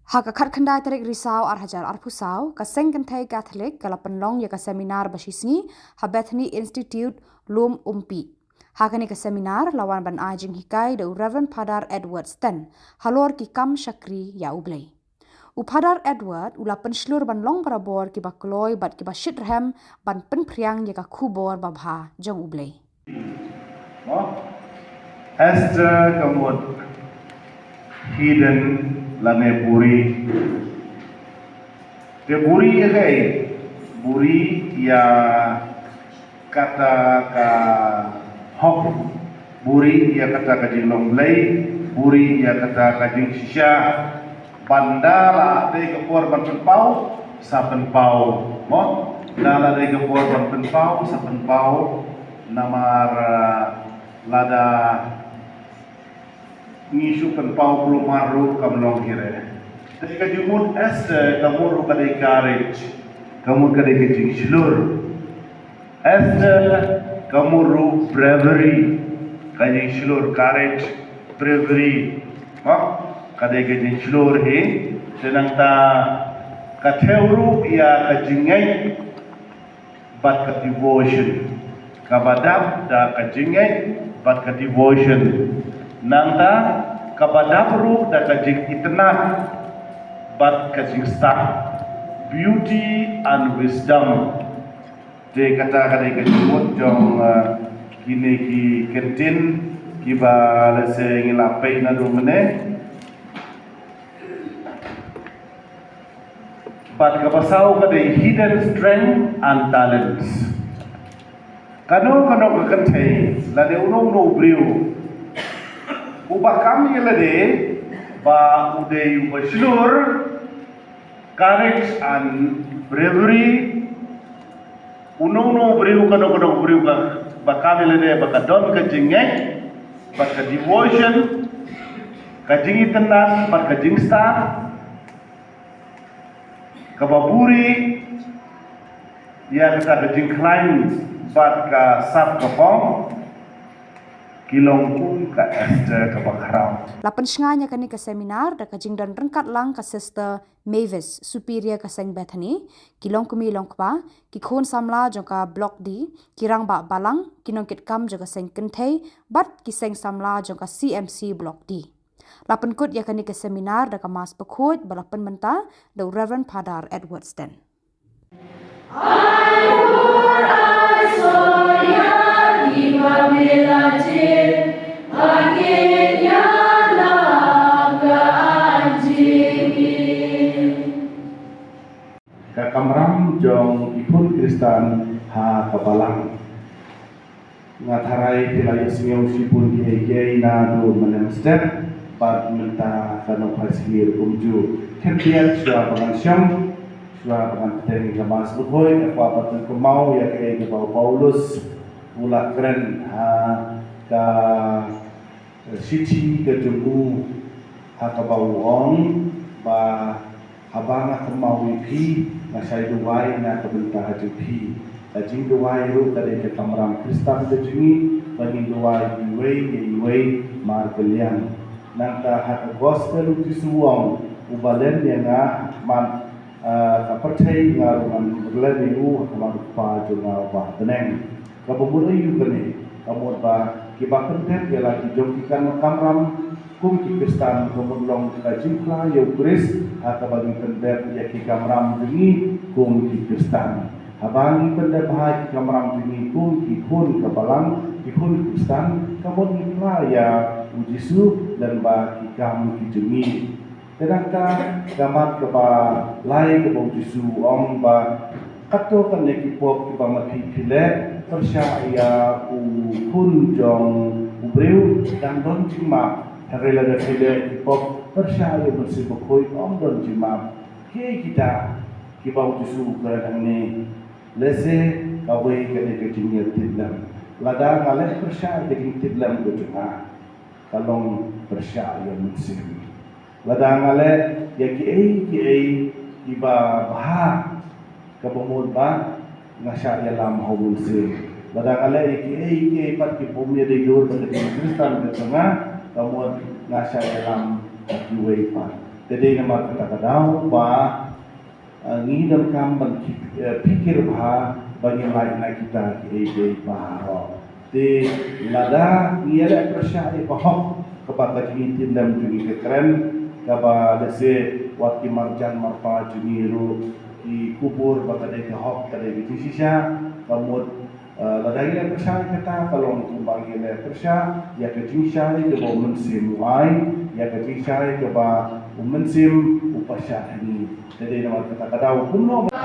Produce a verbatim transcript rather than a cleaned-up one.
Ha ka khatkhyndai tarik Risaw ar hajar arphew saw, ka Seng Kynthei Katholik ka la pynlong ïa ka seminar ba shisngi ha Bethany Institute, Lum Umpi. Ha kane ka seminar la wan ban ai jinghikai da u Reverend Phadar Edward Sten halor ki kam shakri ïa U Blei. U Phadar Edward u la pynshlur ban long barabor kiba kloi bad kiba shitrhem ban pynphriang ïa ka khubor babha jong U Blei. Mo? Esther ka mut hidden lane buri. Te buri ïa kaei? Buri ïa kata ka hok, buri ïa kata ka jinglong Blei, buri ïa kata ka jingshisha. Ban da la dei ka por ban pynpaw, sa pynpaw. Mo? Da la dei ka por ban pynpaw, sa pynpaw. Namar lada ngi shu pynpaw kulmar ruh kam long hi re. Te ka jingmut Esther ka mut ruh ka dei courage, ka mut ka dei ka jingshlur. Esther ka mut ruh bravery, ka jingshlur, courage, bravery. Mo? Ka dei ka jingshlur hi. Te nangta ka thew ruh ïa ka jingngeit bad ka devotion. Kaba dap da ka jingngeit bad ka devotion. Nangta kaba dap ruh da ka jingitynnad bad ka jingstad. Beauty and wisdom. Te kata ka dei ka jingmut jong kine ki ktien kiba lehse ngi la peit naduh mynne. Bad kaba saw ka dei hidden strength and talents. Kano kano ka kynthei lane uno uno u briew uba kam ïa lade ba u dei uba shlur, courage and bravery. Uno uno u briew, kano kano u briew ba kam ïa lade ba ka don ka jingngeit bad ka devotion, ka jingitynnad bad ka jingstad. Kaba buri ïa kata ka jingkhlaiñ bad ka sap ka phong ki long kum ka Esther kaba khraw. La pynshngaiñ ïa kane ka seminar da ka jingdon ryngkat lang ka Sister Mavis, Superior ka Seng Bethany, ki longkmie longkpa, ki khun samla jong ka Block D, ki rangbah balang, ki nongkitkam jong ka Seng Kynthei bad ki seng samla jong ka C M C Block D. La pynkut ïa kane ka seminar da ka Mass Bakhuid ba la pynmynta da u Reverend Phadar Edward Sten. Ka kamram jong ki khun Khristan ha ka balang. Nga tharai phi la ïohsngew shibun kiei kiei naduh mynne mynstep bad mynta ka nongphai sngewsih kumjuh. Khyndiat shuwa ba ngan shong, shuwa ba ngan pynbeit ka Mass Bakhuid, nga kwah ban pynkynmaw ïa kaei kaba u Paulus u la kren ha ka shithi ka jong u ha kaba u ong ba haba nga kynmaw ïa phi nga shait duwai na ka bynta jong phi. Ka jingduwai ruh ka dei ka kamram Khristan ka jong ngi ba ngin duwai iwei ïa iwei markylliang. Nangta ha ka gospel u Jisu u ong uba len ïa nga ha khmat ka pyrthei nga ruh ngan len ïa u ha khmat u Kpa jong nga uba ha bneng. Kaba mut aïu kane? Ka mut ba kiba pyndep ïa la ki jong ki kamram kum ki Khristan ka mut long ka jingphla ïa u Khrist ha kaba ngi pyndep ïa ki kamram jong ngi kum ki Khristan. Haba ngi pyndep ha ki kamram jong ngi kum ki khun ka balang, ki khun Khristan, ka mut ngi phla ïa u Jisu lem bad ki kam ki jong ngi. Te nangta ka mat kaba lai kaba u Jisu u ong ba katto katne ki pop kiba ma phi phi leh pyrshah ïa u Khun jong u briew dang don jingmap. Hynrei lada phi leh ki pop pyrshah ïa u Mynsiem Bakhuid ym don jingmap. Kiei kita kiba u Jisu u kren hangne? Lehse kawei ka dei ka jingïatiplem. Lada nga leh pyrshah ïa ka jingtiplem ka jong nga, ka long pyrshah ïa u Mynsiem. Lada nga leh ïa kiei kiei kiba bha, kaba mut ba nga shah ïalam ha u Mynsiem. Lada nga leh ïa kiei kiei pat kiba ym ïadei dur bad ka jingim Khristan ka jong nga, ka mut nga shah ïalam ha kiwei pat. Te dei namar kata ka daw ba, eh, ngi donkam ban ki-, eh, phikir bha ba ngin lait na kita kiei kiei baroh. Te lada ngi ïaleh pyrshah ïa ka hok kaba ka jingïatyndem jong ngi ka kren, kaba lehse wat ki marjan marpa jong ngi ruh ki kubur ba ka dei ka hok, ka dei ka jingshisha, ka mut, eh, lada ngi leh pyrshah ïa kata, ka long kumba ngi leh pyrshah ïa ka jingshai kaba u Mynsiem u ai, ïa ka jingshai kaba u Mynsiem u pyrshah ha ngi. Te dei namar kata ka daw kumno ba